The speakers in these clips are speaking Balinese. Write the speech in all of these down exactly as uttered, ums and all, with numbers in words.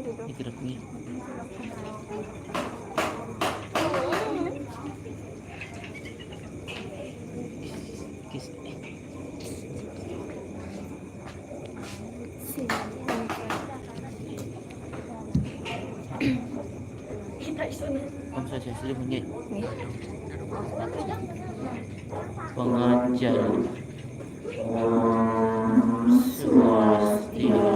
Iki rek kuwi. Kis, kis. Om Swastiastu, nggih. Nggih. Pengajian. Om Swastiastu.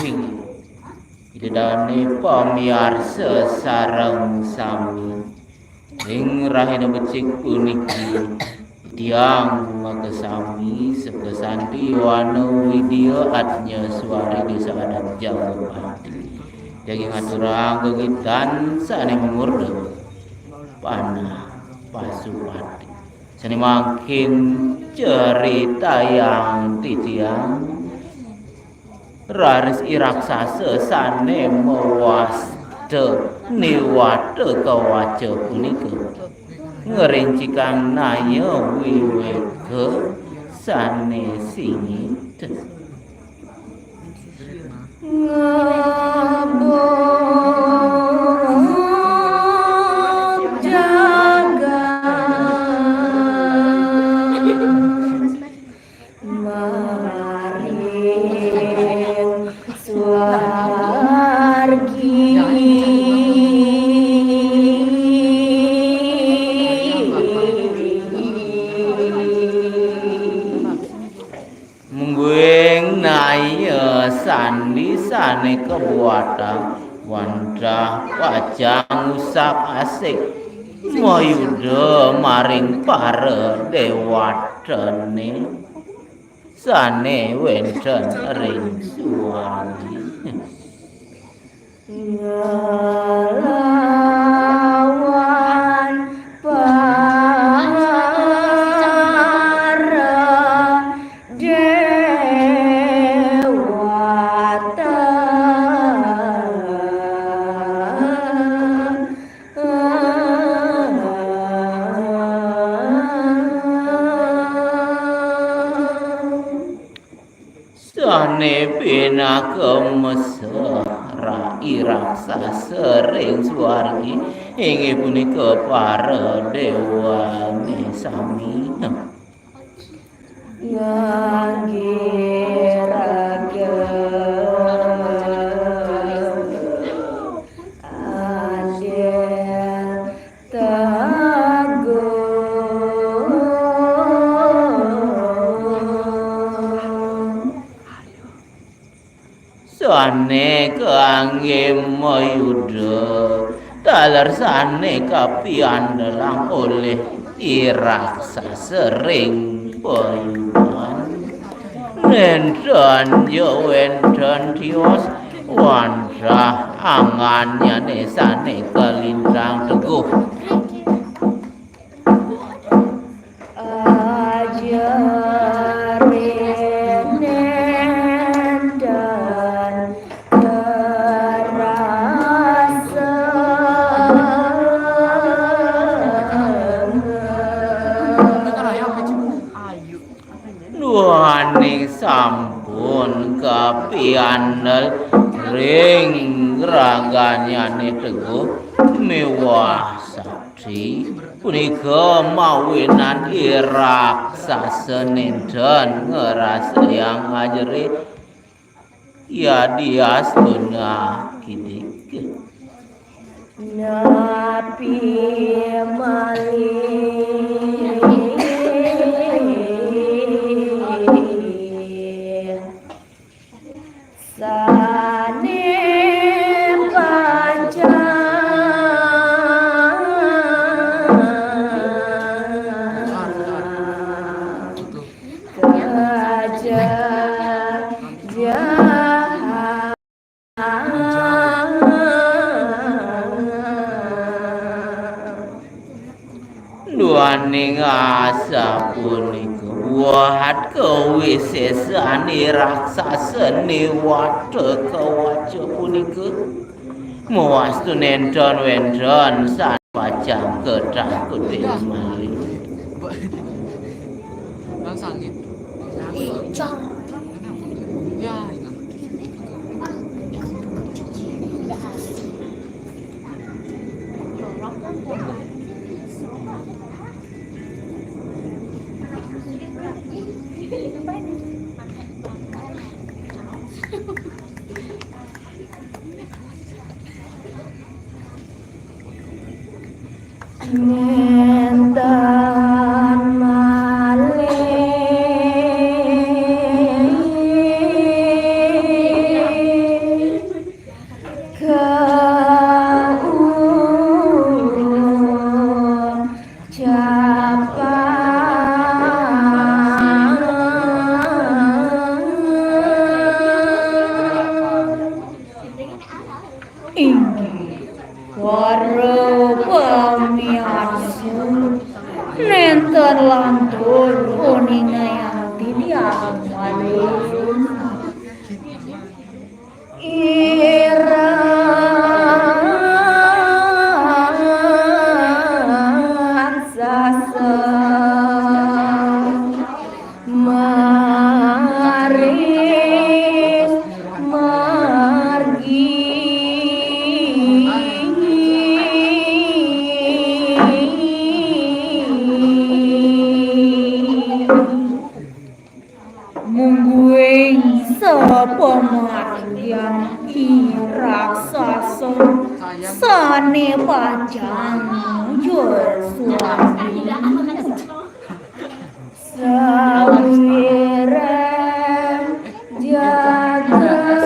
Ing ida dané pamiarsa sareng sami. Ing rahina becik puniki, tiang makasami sekasanti wana widya adnya suari Désa Adat Jagapati. Tiang ngaturang gegitan sané murda panah pasupati. Sané mangkin caritayang titiang. Raris i raksasa sané mawasta niwata kawaca punika ngrincikang naya wiwéka sané singit. Ngebuk jagat. Maring swargi. Mungguing naya sandi sané kabuatang wantah pacang ngusak-asik mayuda maring para déwatané sané wénten ring suwargi. Nglawan para déwata. Sané pinaka mesra i raksasa ring suwargi, inggih punika para déwané sami. Nganggé raga andel teguh. Sané kanggé mayuda, taler sané kapiandelang olih i raksasa ring payudan. Nénten ja wénten tios wantah angannyané sané kalintang teguh. Ajarin nénten terasa. Duaning sampun kapiandel ring ragannyané teguh miwah sakti, punika mawinan i raksasa nénten ngrasayang ajerih. Yadiastuna kidik. Napi malih sané pacang Waning asapunika, wahat kawisesane raksasane Wathakawaca punika mawastu nenten wenten sane pacang katakut dening malih. Nenten malih kaucapan. Inggih, para pamiarsa, nenten lantur uningayan titiang malih. Ira raksasa maris margi. Mungguing sapamargian i raksasa sane pacang nuju suarga. Sawiren jagat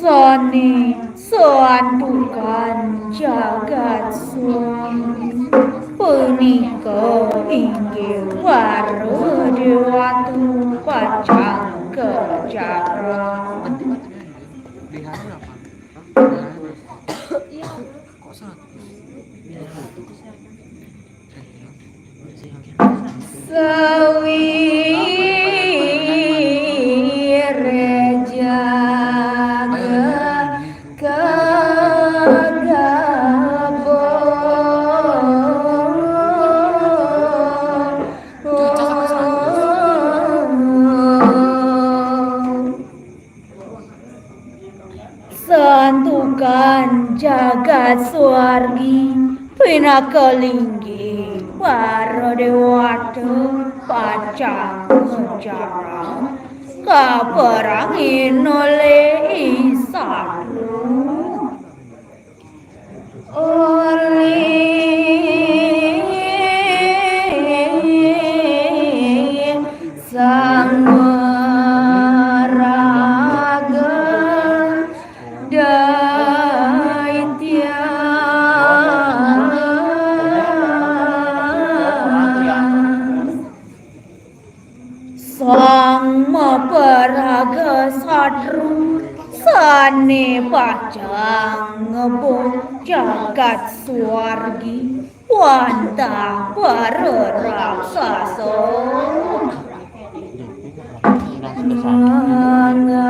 sane santukan jagat swarga punika inggih para dewata pacang kajagrang. Sawiren jagat kagabung. Santukan jagat swargi pinaka linggih para dewata pacang kajagrang kaperangin olih i satru. Olih sang maraga daitya. Sang maparaga satru sane pacang ngebung jagat swargi wantah para raksasa. Mangawini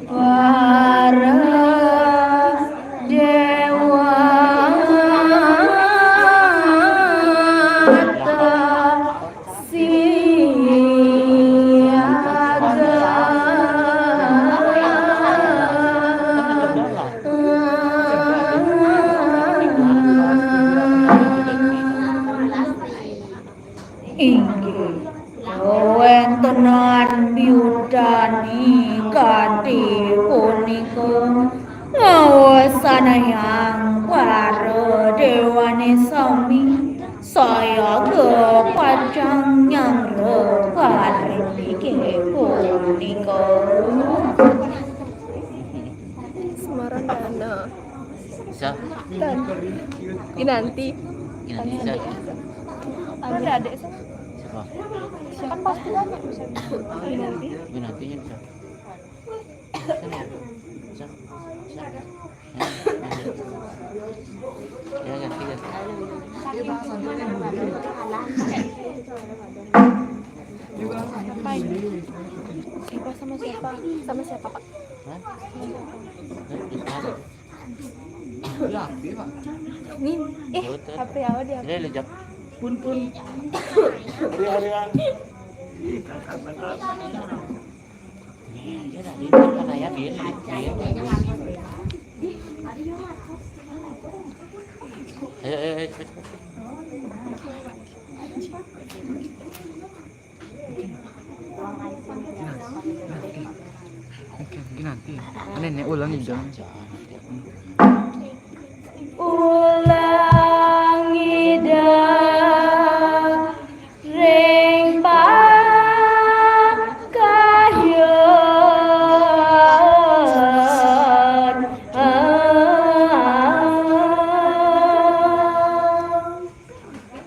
para dewata siaga. Inggih, kawentenan biutani kadi punika ngawasanayang para dewan Sami saya ke pacang nyang repat riki punika. Semarang Dana. Bisa. Dan Ginanti. Ginanti bisa. Ada adik saya. Siapa? Kan pasti banyak bisa. Ginanti. Ginantinya bisa. Bisa. Bisa. Ya, ganti, ganti. Siapa ini? Siapa sama siapa? Sama siapa, Pak? Hah? Hah? Ini, eh, H P awak di Ini aja. Pun, pun. Hari-harian. Ayo, ayo, ayo, cepet, cepet. Oke, mungkin nanti. Nenek ulang, jangan. Ulang ida ring pakayun.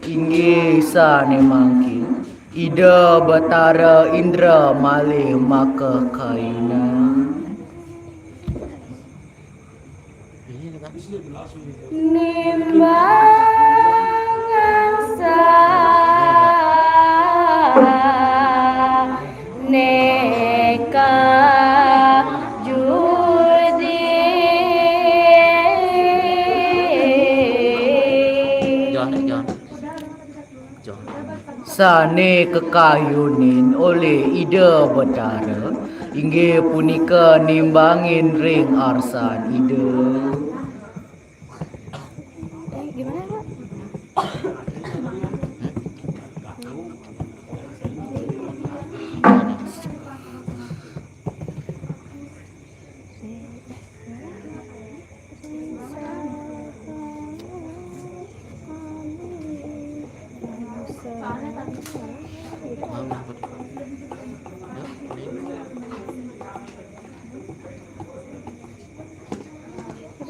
Inggih sane mangkin, Ida Betara Indra malih makakayunan. Nimbangan saneka judi. Jangan, jangan. Sane kakayunin olih Ida Betara, inggih punika nimbangin ring arsan Ida. Eh, gimana, Pak?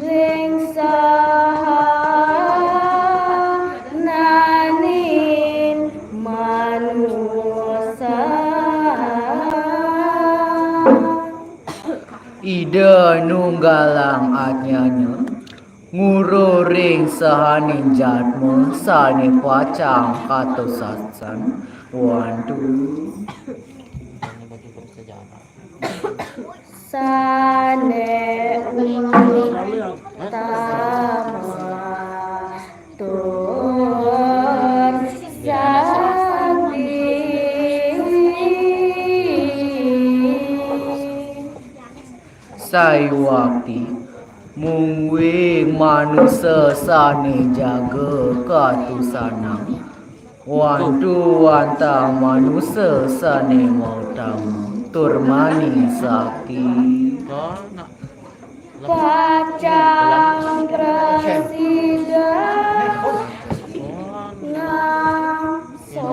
Ring sahananing manusa. Ida nunggalang ajnana, nguru ring sahaning jadma sane pacang katusasan, wantu. Sane utama tur sakti. Sayuwakti mungguing manusa sane jaga katusanang, wantu wantah manusa sane mautama tur mani sakti. Pacang prasida ngangsorang.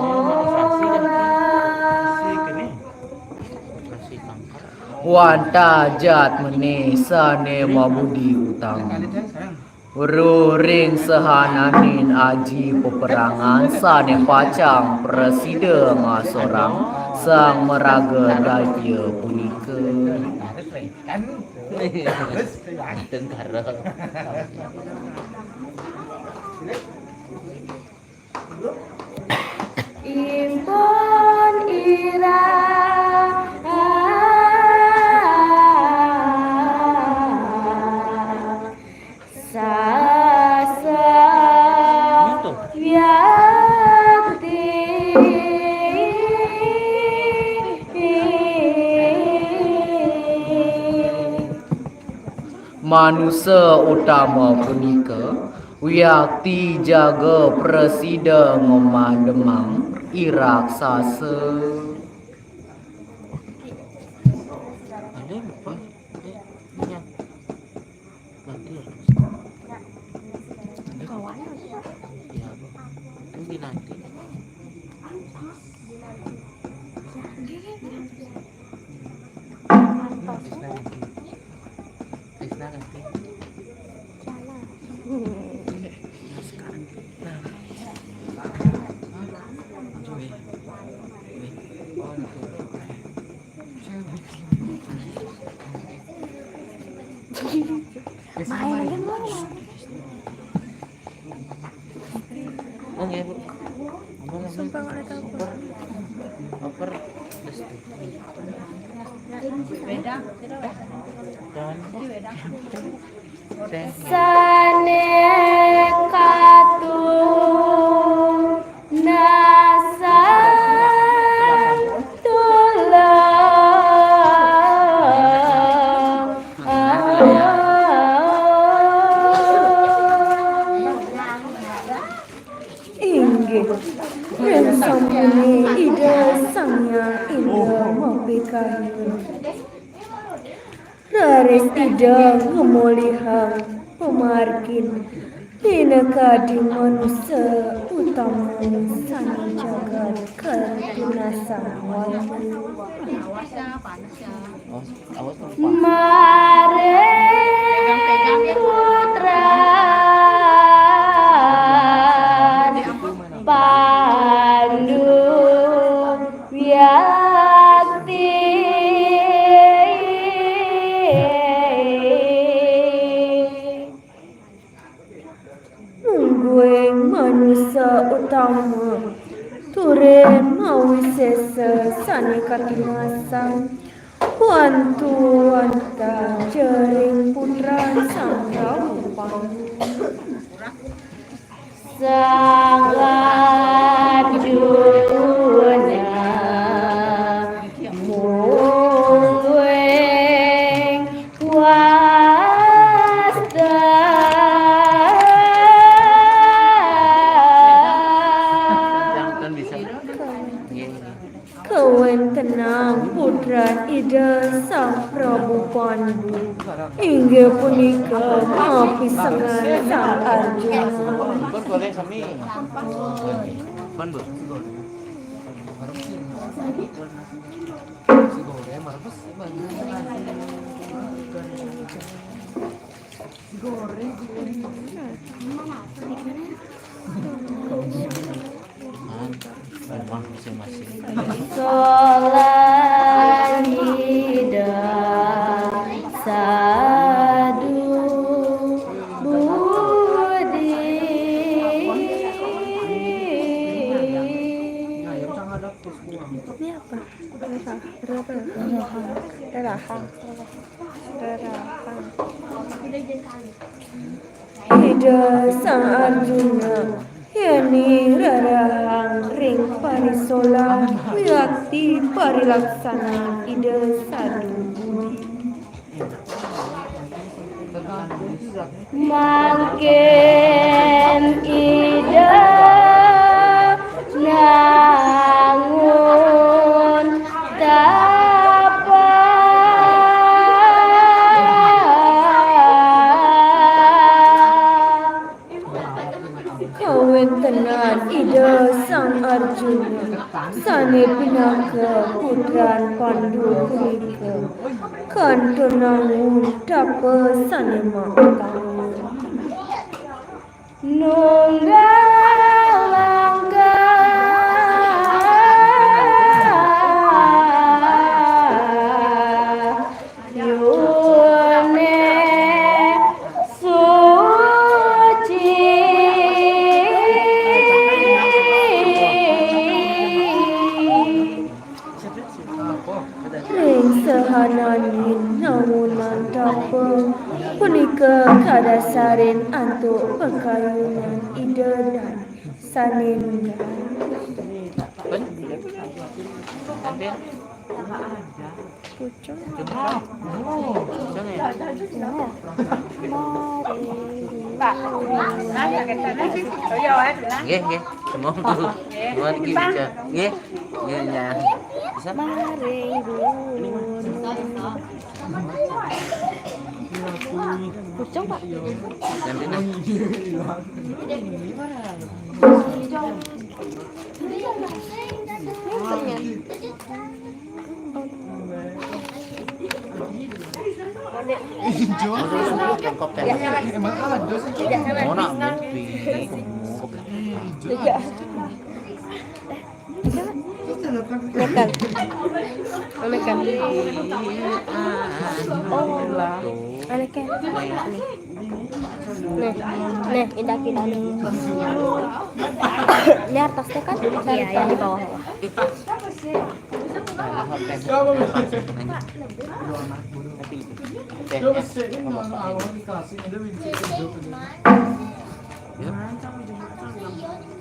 Wantah jadmane sane mabudi utama. Weruh ring sahananing aji peperangan sane pacang prasida ngasorang sang maraga raja punika. Tentara. Ipun ira sasa wiakti. Manusa utama punika wiakti jaga prasida ngumandemang i raksasa. Ada lupa. Eh, iya. Nanti ya. Kawan. Oh, nggih, Bu. Apa namanya? Sumpah nggak tahu. Over, over Desti. Dan Sane katunasang tulung. Inggih, ring sampune Ida Sang Hyang Indra mapikayun. Raris Ida ngamolihang pamargin pinakadi manusa utama sane jagat katunasang wantah. Maring putran Pandu Wiakti. Mungguing manusa utama, turin mawisesa sane katunasang, wantu wantah jering putran Sang Prabu Pandu. Sang Arjuna mungguing wasta. Jangan bisa. Nggih, nggih. Kawentenan putran Ida Sang Prabu Pandu inggih punika mapisengan Sang Arjuna. Pun boleh sami. Pun, Bu. Solan Ida Sadu Budi. Ini apa? Berapa? Berapa? Berapa? Berapa? Ida Sang Arjuna, yeni rerehang ring parisolah wiakti parilaksanan Ida Sadu Budi. Mangkin Ida nangun tapa. Kawentenan Ida Sang Arjuna sane pinaka putran Pandu punika kantun nangun tapa sane mautama. Nunggal langkah yune suci. Ring sahananing nangunan tapa punika kadasarin antuk pakayunan Ida Dane sane nunggal. Pucung. Nggih, nggih. Semua. Semua niki bisa. Nggih. Nggih, ya. Bisa? Maring gunung. Pucung, Pak. Nanti, nah. Emang ada sih? Mau nak mimpi. Iya. Mekan. Mekan. Oh. Mekan. Nih. Nih, indah. Ini atasnya kan? Iya, yang di bawah.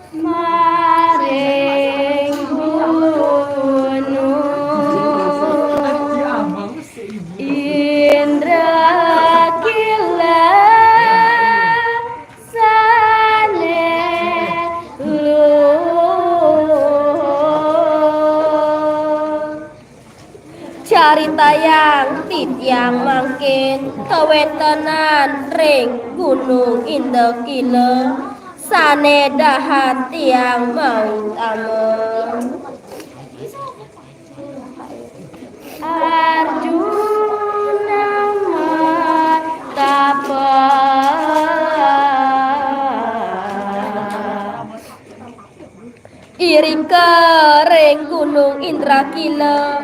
Maring gunung Indra Kila sane luhur. Caritayang titiang mangkin kawentenan ring Gunung Indra Kila sane dahat tiang mautama. Arjuna matapa. Irika ring Gunung Indra Kila,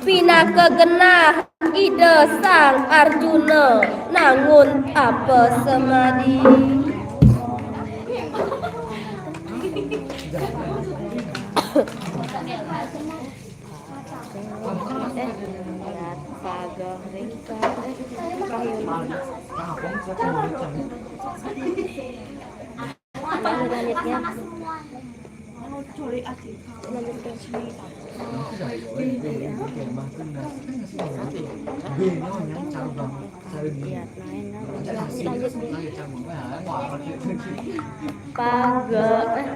pinaka genah Ida Sang Arjuna nangun tapa samadi. Lanjutnya. Lanjut, lanjut. Paga, eh.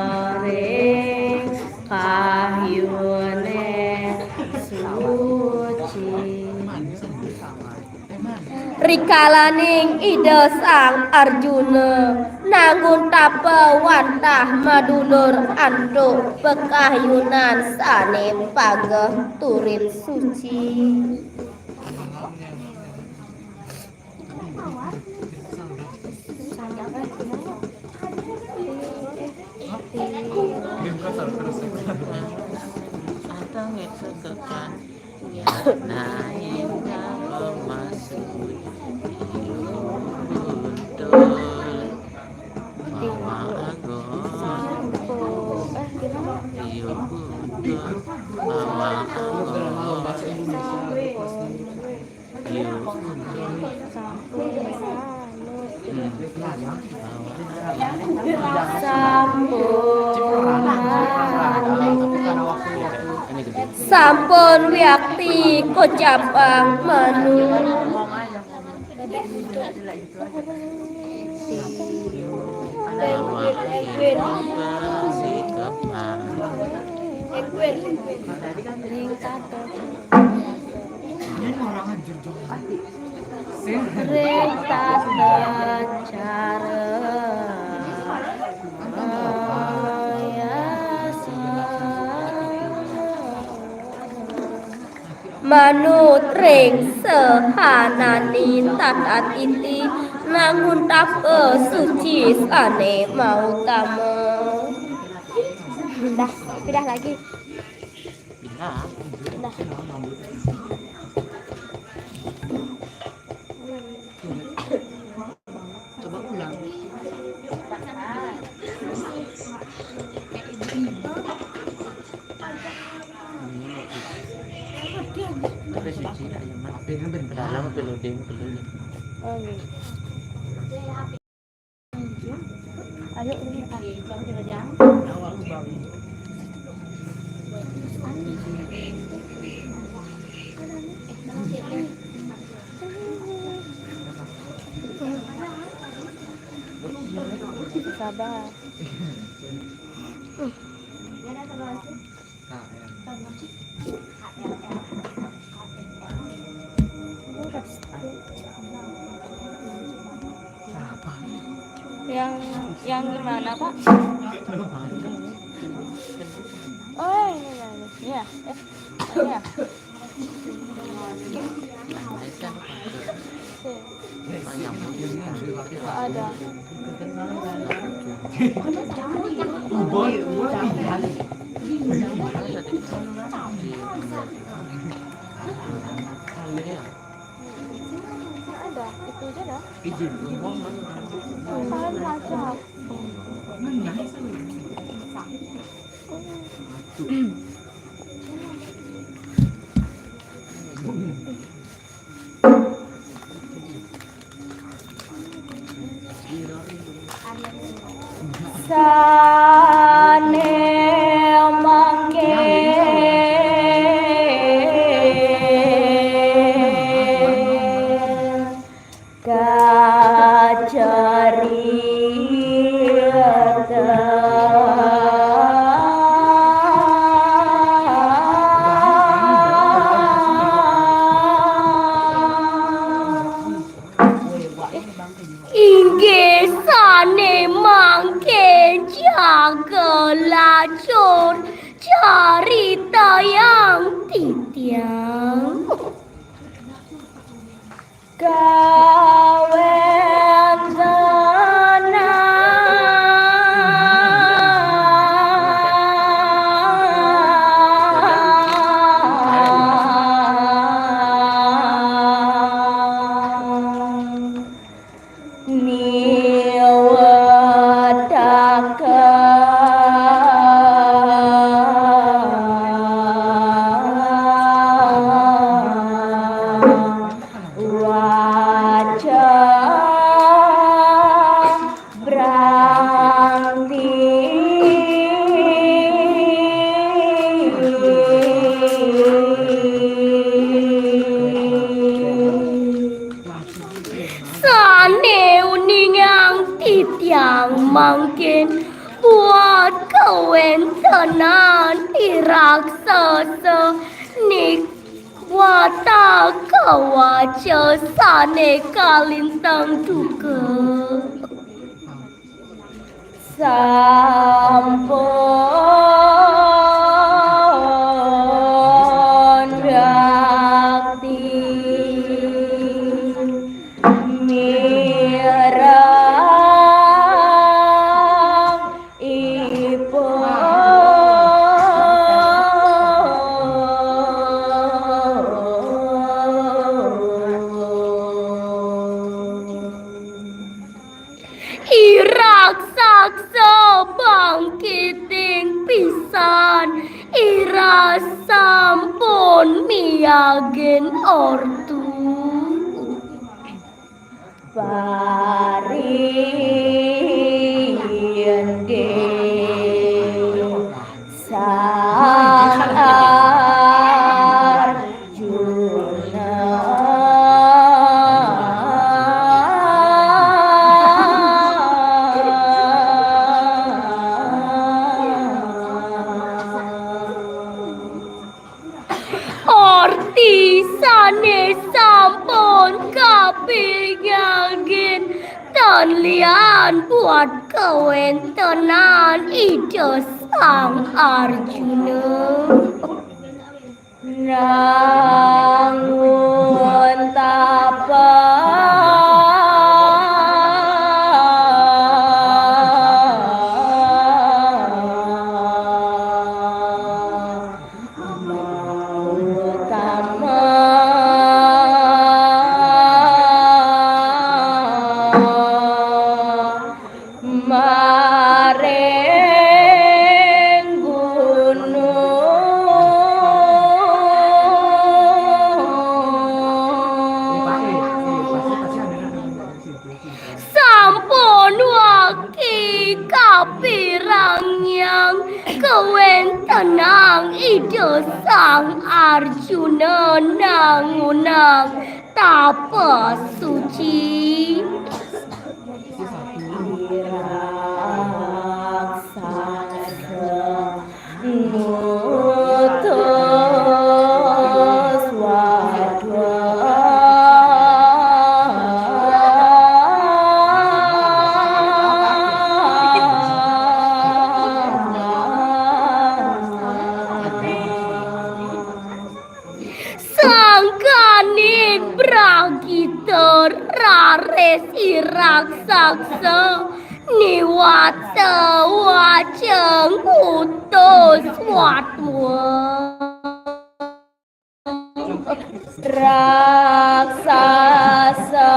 Pagering kahyune suci. Rikalaning Ida Sang Arjuna nangun tapa wantah madulur antuk pakahyunan sane pageh turin suci. Sampun. Sampun wiakti kocapang manu. Ring tata cara mayasa. Manut ring sahanane tata titi, nangun tapa suci sane mautama. Dah, pindah lagi. Pindah. Pindah. Coba ulang. Tapi suci lah, yang mana? Dalam apa loading, apa loading? Oh, iya. Ayo, ini. Sabar. Yang, yang gimana, Kak? Oh, ini, ini, ini. Iya, eh, iya. Ada. Itu aja dah. Izin. Salah baca. Sané mangké kacarita. Inggih sané mangké jaga lacur caritayang titiang. Kawéntenan. Niwataken waca branti. Sané uningang titiang mangkin buat kawéntenan i raksasa niwataka waca sané kalintang duka. Sampun dakti mireng ipun. I raksasa bangkiting pisan, ira sampun miagin ortu. Parinding sang Arjuna. Orti sané sampun kapingagin tan lian buat kawéntenan Ida Sang Arjuna. Nangun tapa mautama maring gunung. Sampun waki kapirang nyang kawéntenan Ida Sang Arjuna nangunang tapa suci. Raksasa ngutus wadwa. Sangkaning pragita raris i raksasa niwata waca ngutus wadwa. Raksasa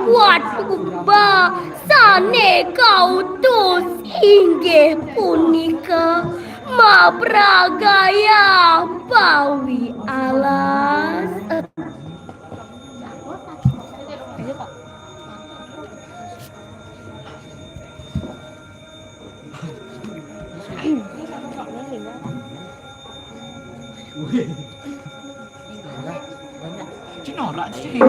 Kuat purba sane kautus inggih punika mapragaya bawi alas. Cina ora sih.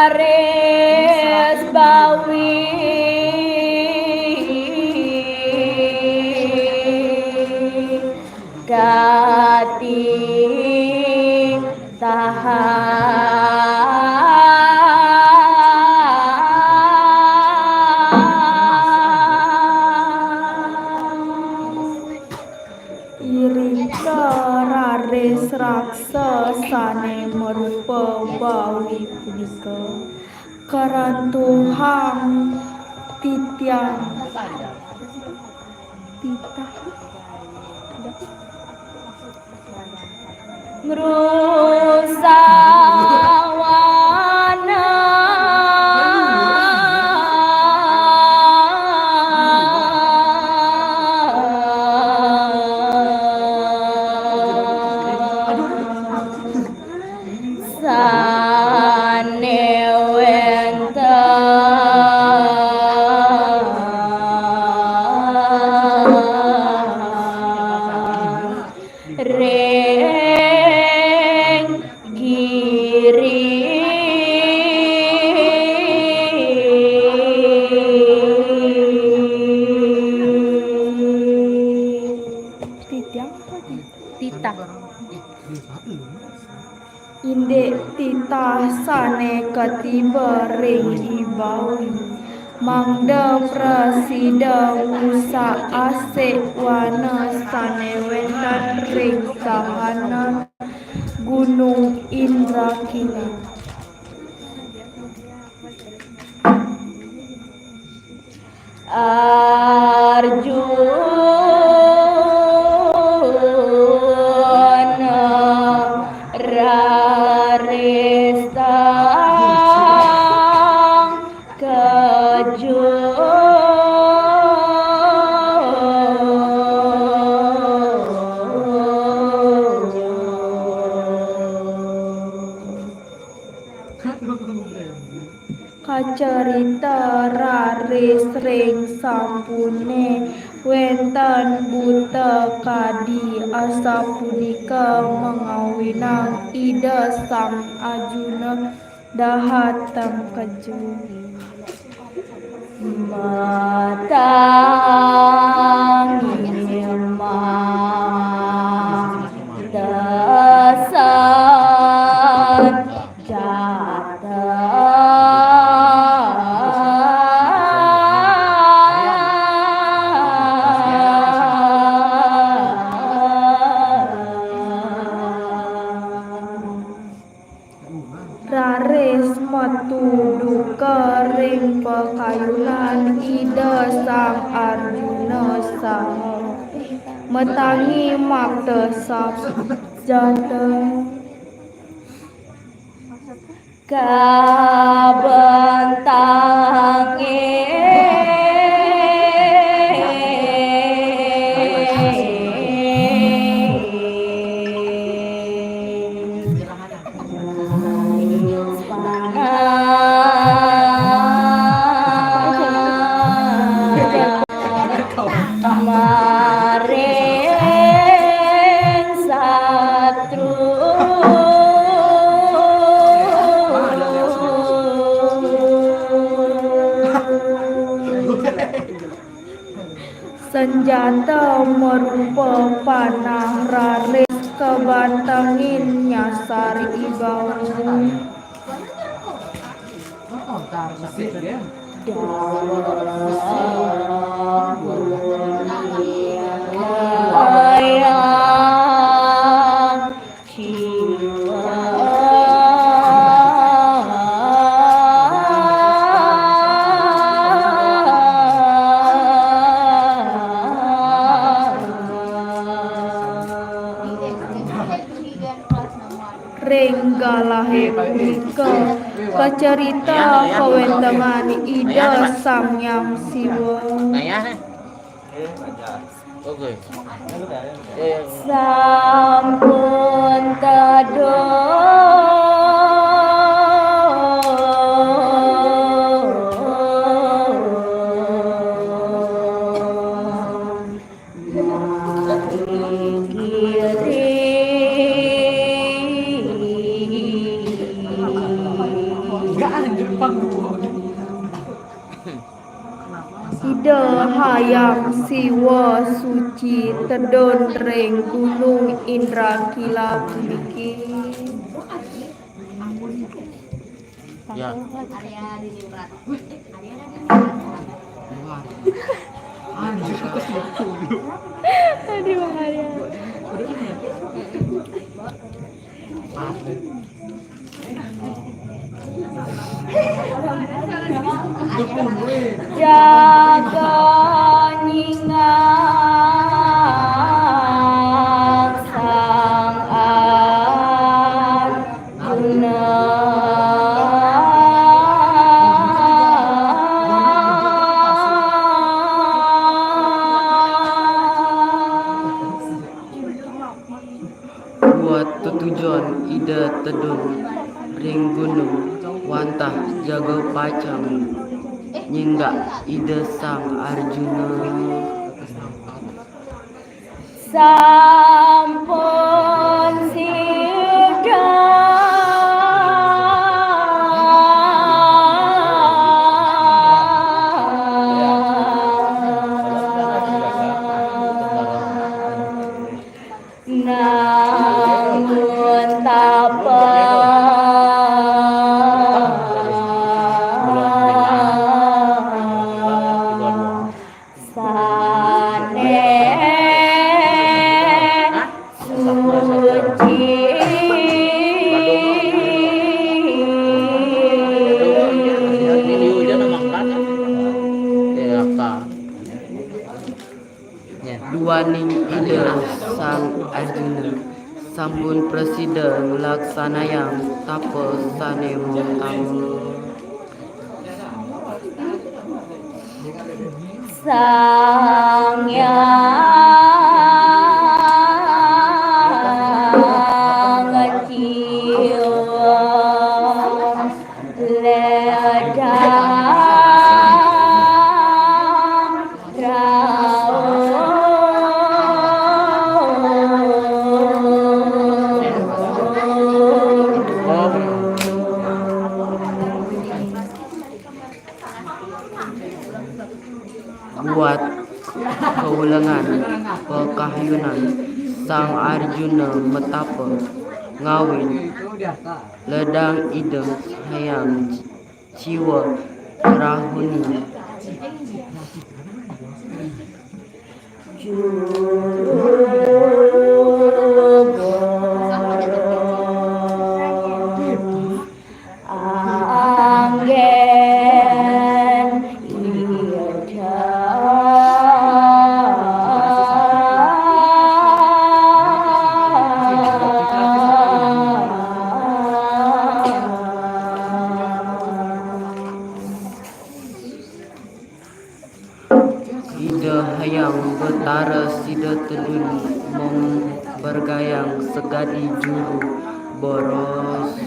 Raris bawi kating tahan. Irika raris raksa sane marupa bawi punika karantuhang titiang. Titah. Ngrusak wana. Sane wenten ring giri. Titiang apa, Titah? Titah. Indik titah sane katiba ring I Bawi, mangda prasida ngusak asik wana sane wenten ring sahanan Gunung Indrakila. Arjuna raris tangkejut. Kacarita raris ring sampune wenten buta kadi, asapunika mangawinang Ida Sang Arjuna dahat tangkejut. Matangi ma tesan jateng. Raris metu duka ring pakayunan Ida Sang Arjuna saha matangi makta sab jata. Kabentangi. Maring satru. Sanjata marupa panah raris kabantengin nyasar I Bawi. Sahe punika kacarita kawentengan Ida Sang Hyang Siwa. Sampun tedun. Ida Hyang Siwa suci tedun ring Gunung Indrakila puniki. Ya. Aduh, Bang Arya. Jaga nyingak Sang Arjuna. Buat tetujon Ida tedun ring gunung wantah jaga pacang nyinggak Ida Sang Arjuna. Sampun sida. Namun tapa sane suci. Duaning Ida Sang Arjuna sampun prasida nglaksanayang tapa sane mautama. Sang Hyang Siwa ledang rauh. Buat kaulengan pakahyunan Sang Arjuna matapa ngawit ledang Ida Hyang Siwa rahuni. Anggen Ida. Ida Hyang Betara sida tedun membergayang sagadi juru boros.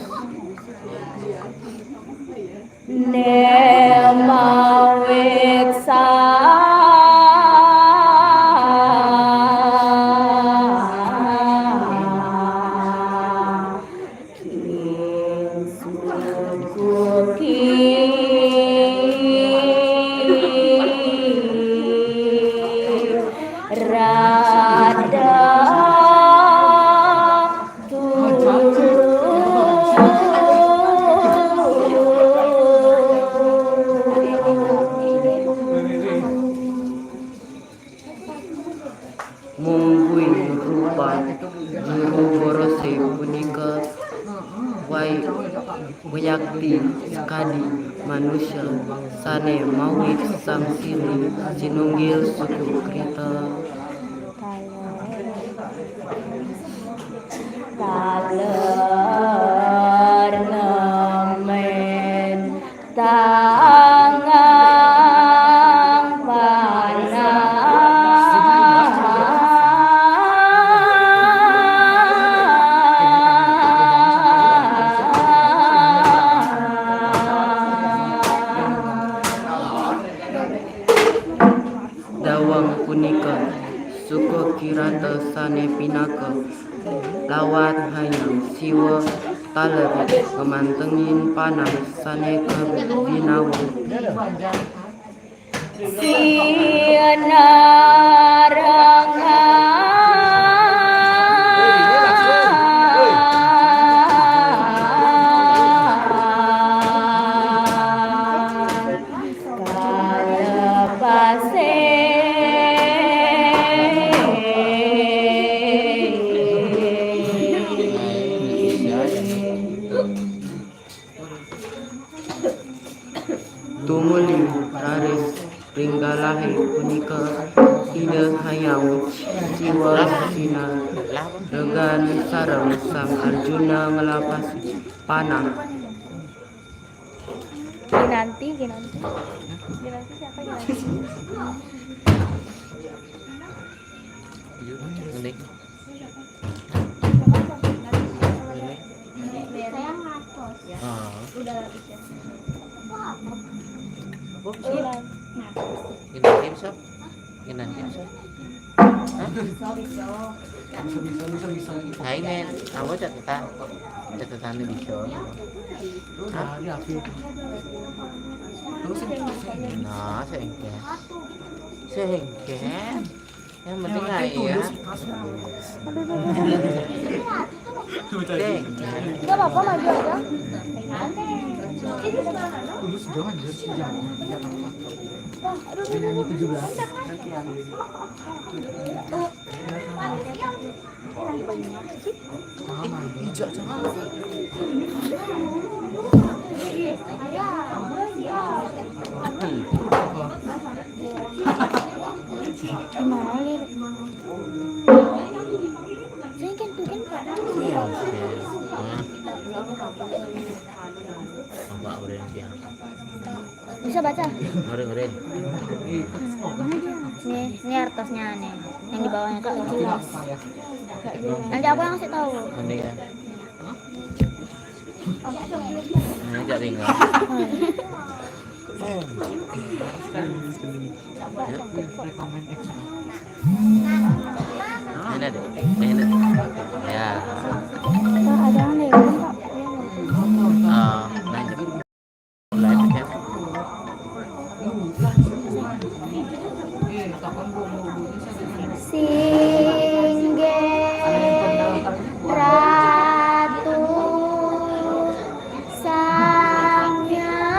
Ne mawiksa Mungguing rupa juru borose punika wai-, wiakti sakadi manusa sane mawit sang silih sinunggil suku krita. Taler Angang panah. Dawang punika suku kirata sané pinaka lawat hayang siwa taler ngamantengin panah sané kabinawang. Sinarengan. Kalepasé. Tumuli raris ring galahé punika Ida Hyang Siwa sinarengan sareng Sang Arjuna nglepas panah. Ginanti, Ginanti. Ginanti siapa Ginanti? Ini. Ini. Saya ngatos. Ah. Udah habis ya. Ini bisa? Ini bisa? Hah? Nah, ini, apa catatan? Catatan ini bisa. Hah? Nah, sengke. Sengke. Yang penting air ya. Sengke. Nggak apa-apa, maju aja. Tulus jangan, jangan, jangan. Yang tujuh belas. Apa udah yang Bisa baca? Ngeri, ngeri. Nih, ini artosnya nih. Yang di bawahnya Kak jelas. Nanti aku yang kasih tahu. Nanti ya. Ini jadi enggak. Ini deh. Ini. Ya. Kak, ada yang lewat, Kak? Ah, lanjut. Singgih Ratu Sang Hyang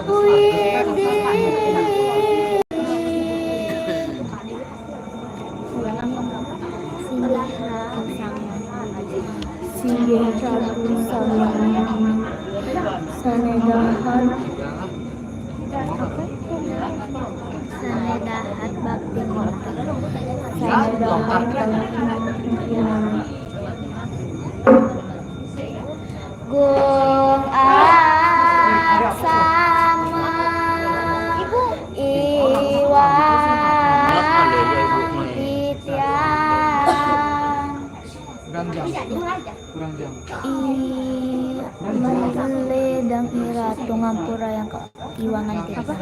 Widhi. Singgih Ratu Sang Hyang. Singgih Ratu Sang Hyang. Sané dahat. Sané dahat bakti. Sané dahat bakti. Gung aksama iwang titiang. Kurang jam. Kurang jam. I, ledang i ratu ngampura yang kaiwangan titiang.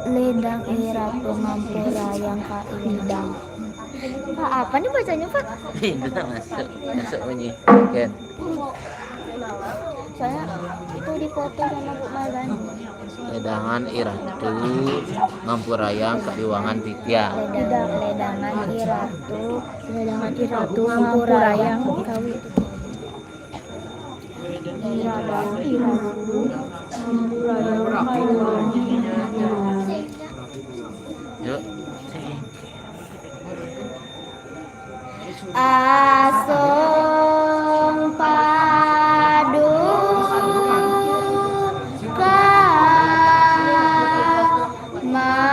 Ledang i ratu ngampura yang kaiwangan. Pak, apa nih bacanya, Pak? Ini masuk, masuk bunyi. Kan. Soalnya itu dipoto sama Bu Malbani. Ledangan i ratu ngampurayang kaiwangan titiang. Ledang, ledangan i ratu, ledangan i ratu ngampurayang kawi. Ledangan i ratu ngampurayang kaiwangan titiang. Yuk. Asung paduka manonton.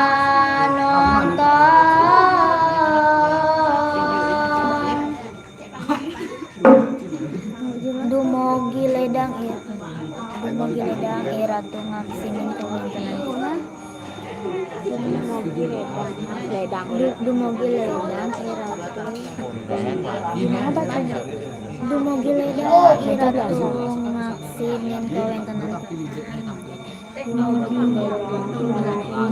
Dumugi ledang i, dumugi ledang i Ratu ngaksinin kawéntenan kumaha? Dumugi lédang. Du-, dumugi lédang, Ratu. Kumaha bacana? Dumugi lédang, Ratu ngaksinin kawéntenan kumaha? Dumugi lédang.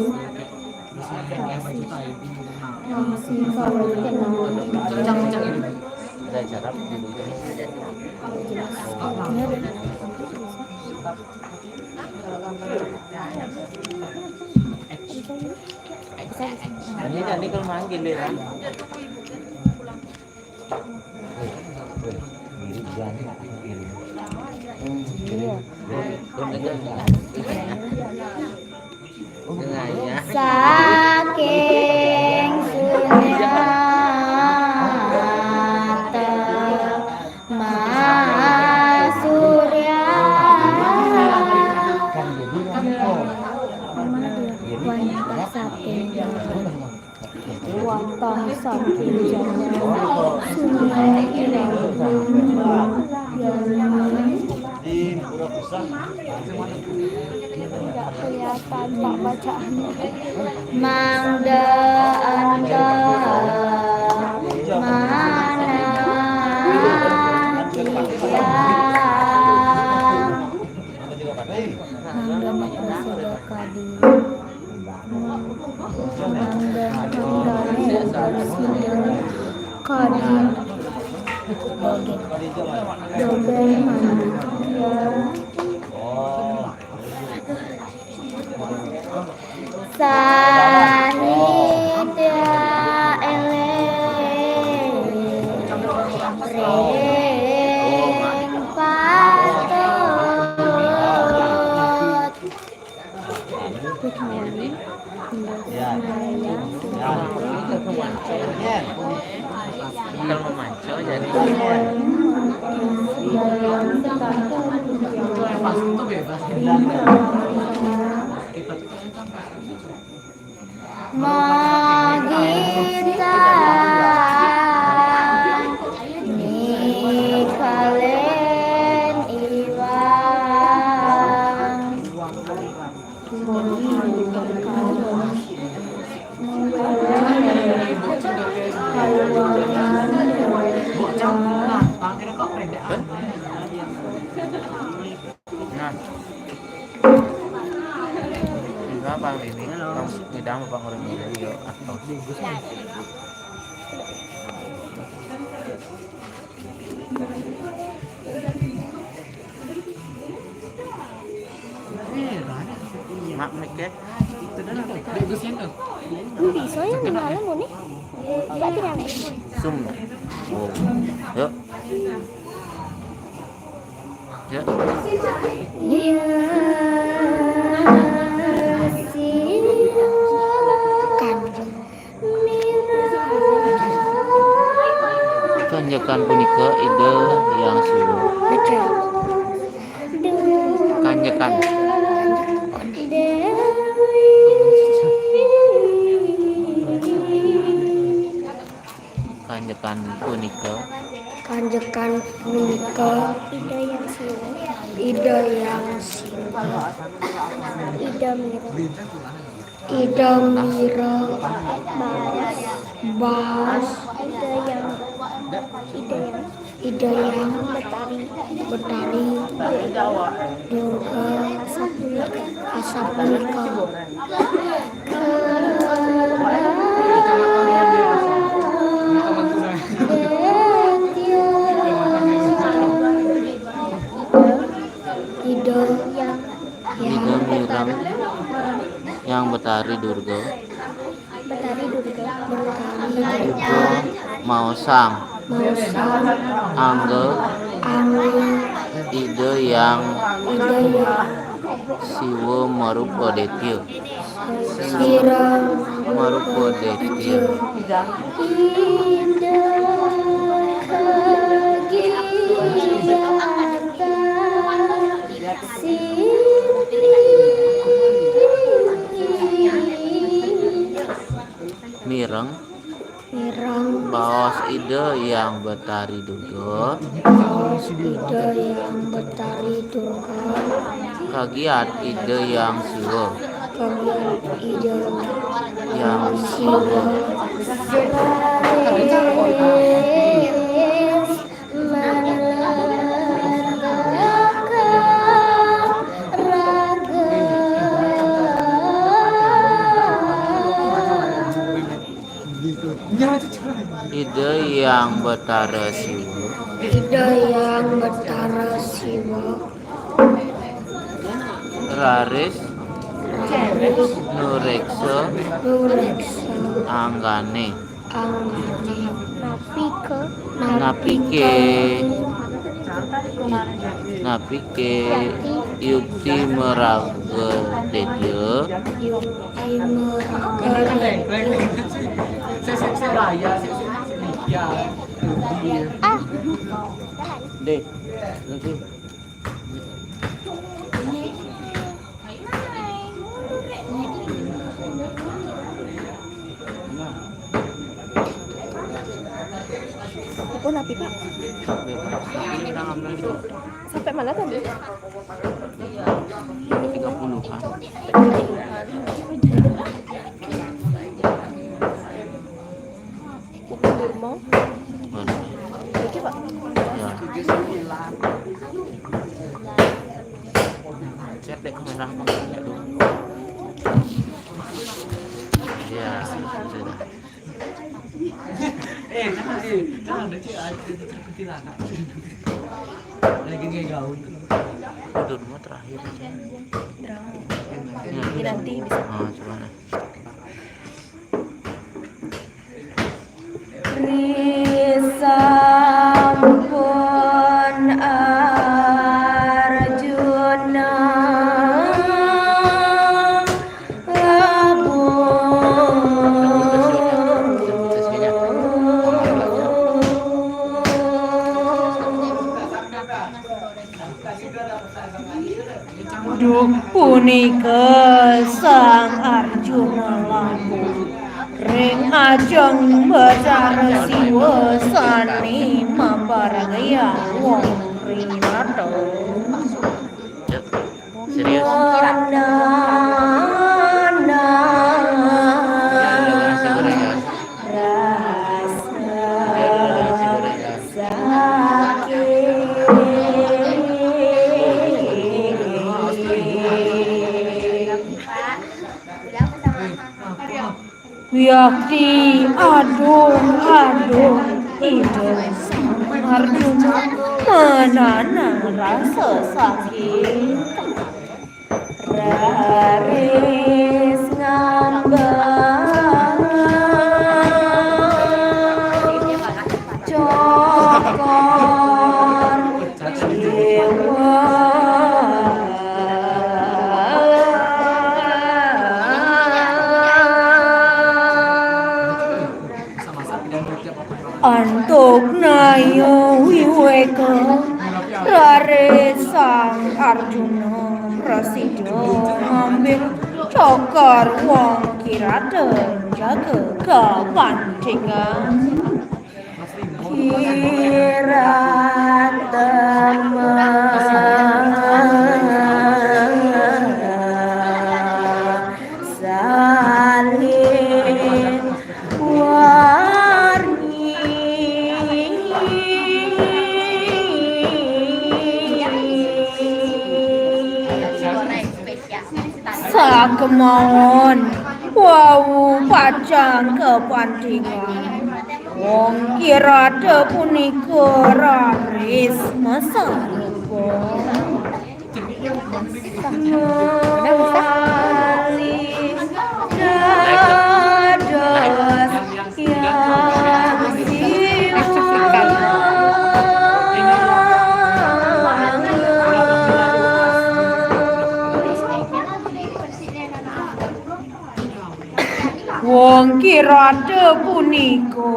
Ini tadi kalau manggil ya. Iya. Saking sunyata Masurya. Wanita saking Wantah saking jaman. Tidak kelihatan, Pak, bacaannya. Mangda anta mana titiang. Mangda prasida kadi. Mangga, mangga, kadi. Dogén. Dogén manitya. Sanitya éling ring patut. Magita nikalin iwang. Nah. Enggak, Bang, ini ngidang Bapak urang ini, yo, atau. Mak, mic ya. Ini soalnya di malam ini. Berarti rame. Zoom. Oh. Yuk. Ya. Kanjekan punika Ida Hyang Siwa. Kanjekan. Kanjekan punika. Kanjekan punika. Ida Hyang Siwa. Ida Hyang Siwa. Ida Mira. Ida Mira. Bas. Bas. Ida Hyang. Ida Hyang. Ida Hyang Betari, Betari, Durga, Asapunika. Ida Hyang Betari Durga. Betari Durga. Betari Durga. Maosang. Maosang. Angga. Angga. Ida Hyang. Ida Hyang. Siwa marupa detya. Siwa marupa detya. Ida Hyang Betari. Mireng. Mireng. Baos Ida Hyang Betari Durga. Baos Ida Hyang Betari Durga. Kagiat Ida Hyang Siwa. Kagiat Ida Hyang Siwa. Ida Hyang Betara Siwa. Ida Hyang Betara Siwa. Raris nureksa anggane. Anggane. Napike. Napike. Napike. Yukti maraga dedya. Yukti maraga dedya. Ah. Dek. Pun api, Pak? Sampai mana tadi? Tiga puluhan. Pukul lima. Mana? Iki, Pak. Ya. Cek dek kamera apa? Ya, sudah. Eh, jangan, eh, jangan, Lagi gaul. Itu dulu terakhir. Drama. Ya. Ini nanti bisa. Oh, coba. Risampun Arjuna labuh. Duh, punika Sang Arjuna labuh ring ajeng Batara Siwa sane mapargayang wong rinata. Serius? Rasa Wiakti aduh aduh Ida Sang Arjuna menanang rasa sakit. Raris ngambang cokor jiwa. Antuk naya wiweka raris Sang Arjuna prasida ngambil cokor wong kirata jaga kapandingan. Kirata ma salin warni. Sakemawon wau pacang kapandingan. Wong kirata punika raris masarupa. Wong kirata punika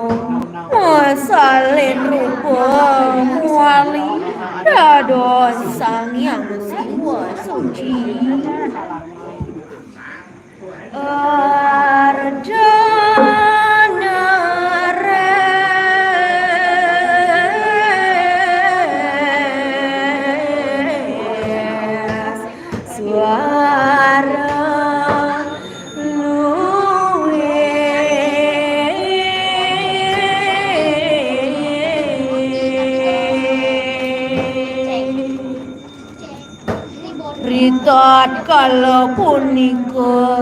masalin rupa muali dados Sang Hyang Siwa suci. Arjuna res Tatkala punika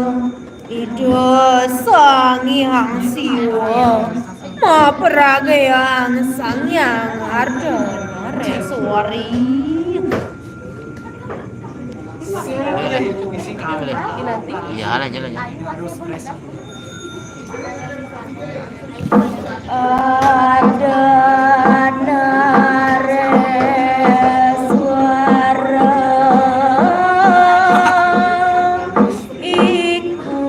Ida Sang Hyang Siwa mapragayang Sang Hyang Ardhanareswari. Iya, lanjut, lanjut. Ardhanareswara iku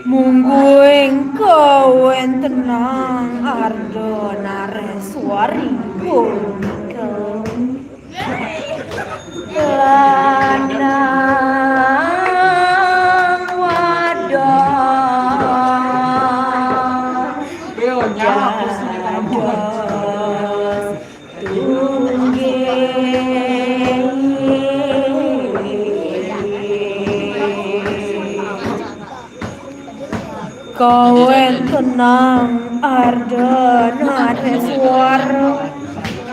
mungguing kawéntenan Ardhanareswari punika. Lanang wadon dados tunggil. Kawéntenan Ardhanareswara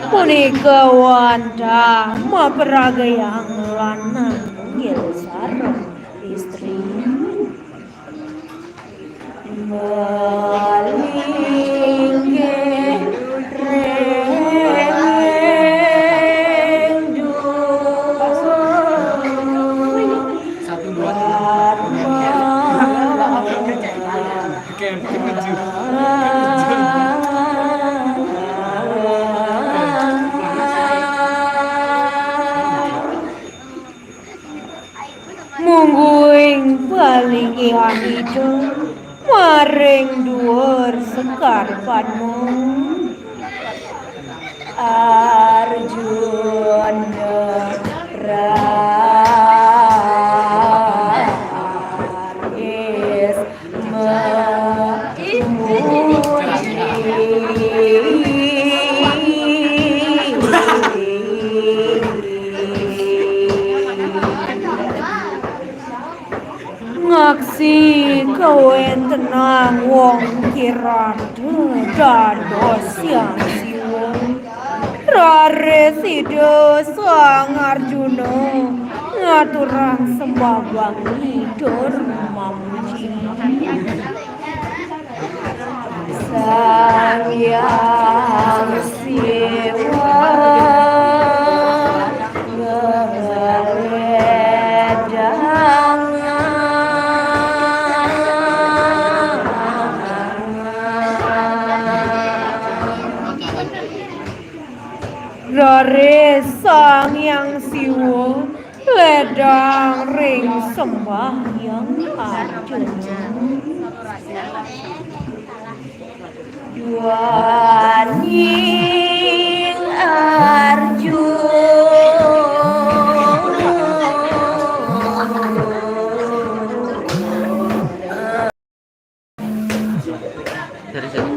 punika wantah mapragayang lanang tunggil sareng istri. Malinggih ring dhuwur. Mungguing palinggihan Ida maring dhuwur Sekar Padma. Arjuna raris memuji. Ngaksi kawéntenan wong kirada dados Hyang Siwa. Raris Ida Sang Arjuna ngaturang sembah bangli tur mamuji. Sang Hyang Siwa ngledang. Raris Sang Hyang Siwa ledang ring sembah Hyang Arjuna. Duaning Arjuna. Dari sini.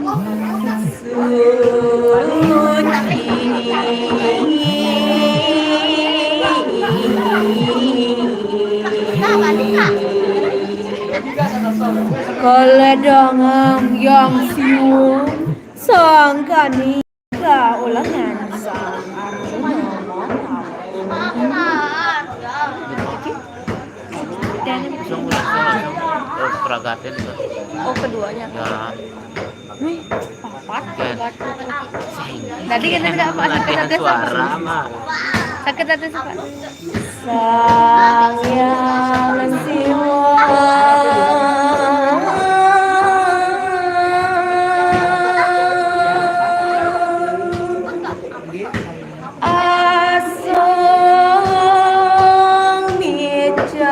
Kaledangang Hyang Siwa sangkani kaulengan Sang Arjuna. Langsung, langsung, langsung. Eh, peragatin tuh. Oh, keduanya. Ya. Wih, papat. Tadi kan ada apa? Sakit hati suara, Mak. Sakit hati suara. Sang Hyang Siwa. Asung micayang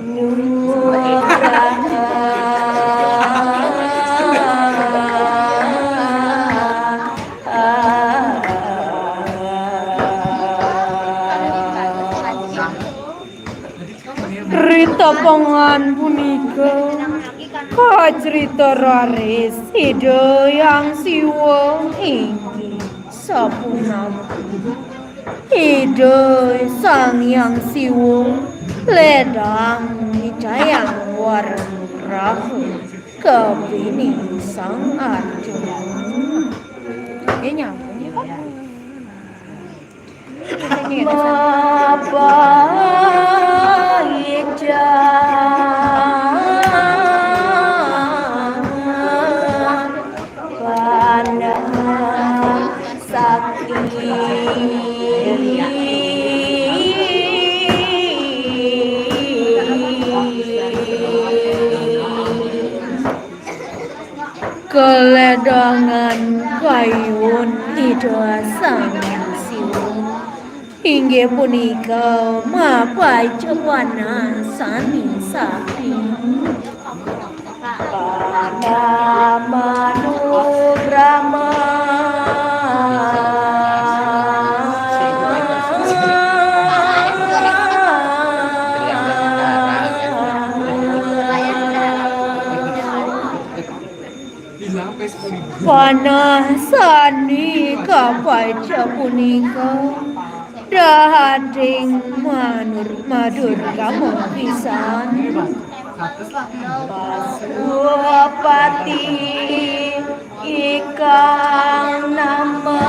nugraha. Ritapangan punika kacrita raris Ida Hyang Siwa inggih sapunapi. Ida Sang Hyang Siwa Ledang icayang wareng rahu kebini Sang Arjuna. Ya, nyambung ya, Pak. Mapa icang panah sakti. Keledangan kayun Ida Sang Siwa. Inggih punika mapaica panah sane sakti. Panah manugrama. Panah sane kapaica punika dahating manur-, madurgama pisan. Pati ikang nama.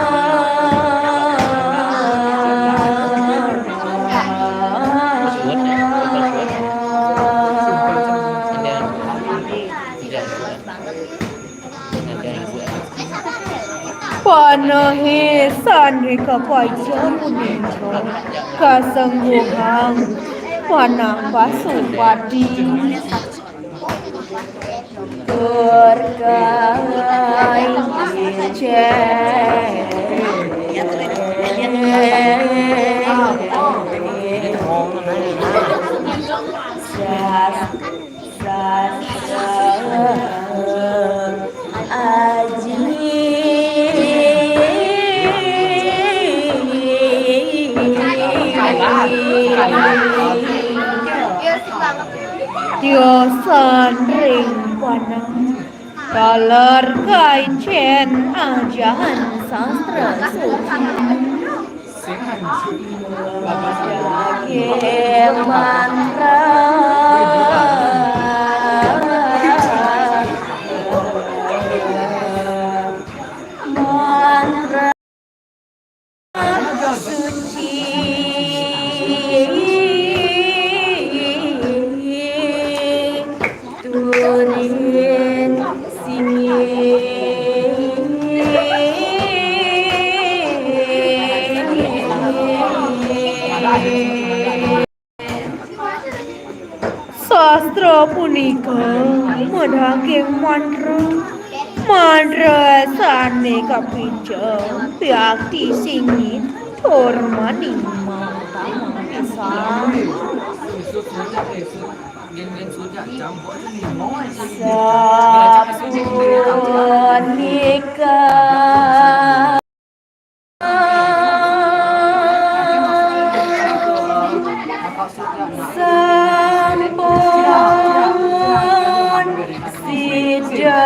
Panahe sane kapaica punika kasengguhang panah Pasupati. Tur kaicen. Sas-, sas-, aji. Tiosan ring panah. Taler kaicen ajahan sastra suci. Madake mantra. Mantra. Suci turin singit. Sastra punika madaging mantra. Mantra sane kapica piakti singit tur maning mautama pisan. Sapunika. Sampun sida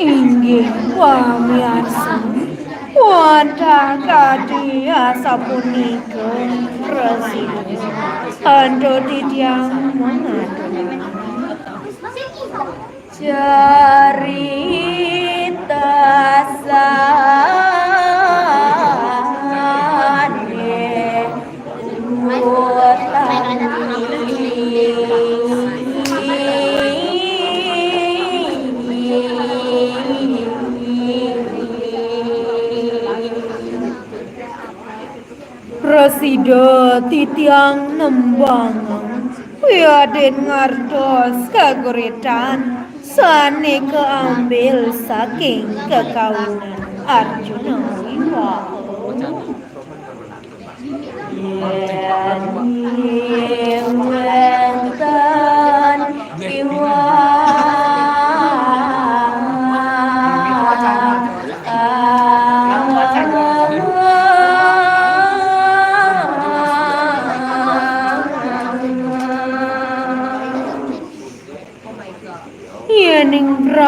Inggih pamiarsa, wantah kadi asapunika prasida antuk titiang mangatur. Carita sane Prasida titiang nembangang wiadin ngartos kaguritan sane kaambil saking kekawinan Arjuna Wiwaha. Yen wenten Wiwaha.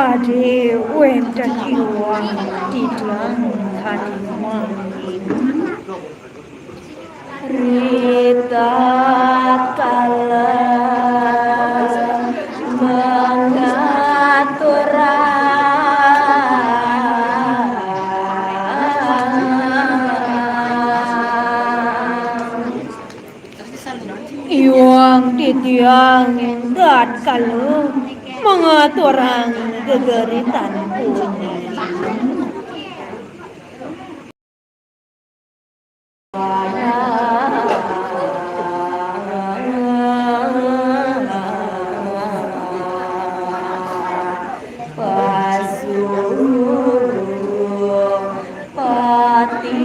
Ade wénten iwang titiang kanti mangkin. Ritatkala mangaturang iwang titiang tatkala mangaturang gegeritan puniki. Pasupati.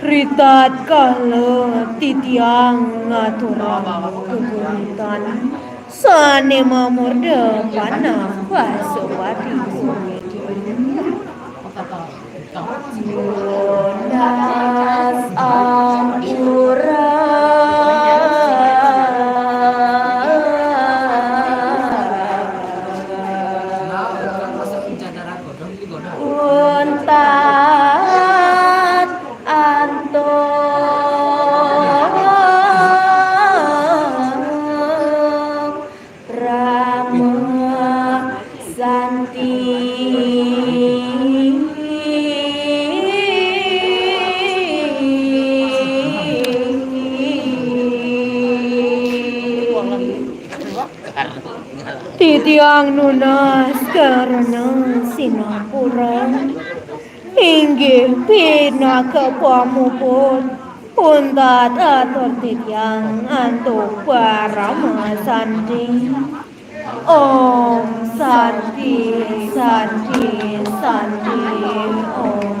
Ritatkala titiang ngaturang geguritan sané mamurda panah Pasupati puniki. Nunas ampura. Untat antuk Rama Santi. Titiang nunas karena sinapura inggih pinaka pamuput. Untat atur titiang antuk parama santi. Om Santi, Santi, Santi, Om.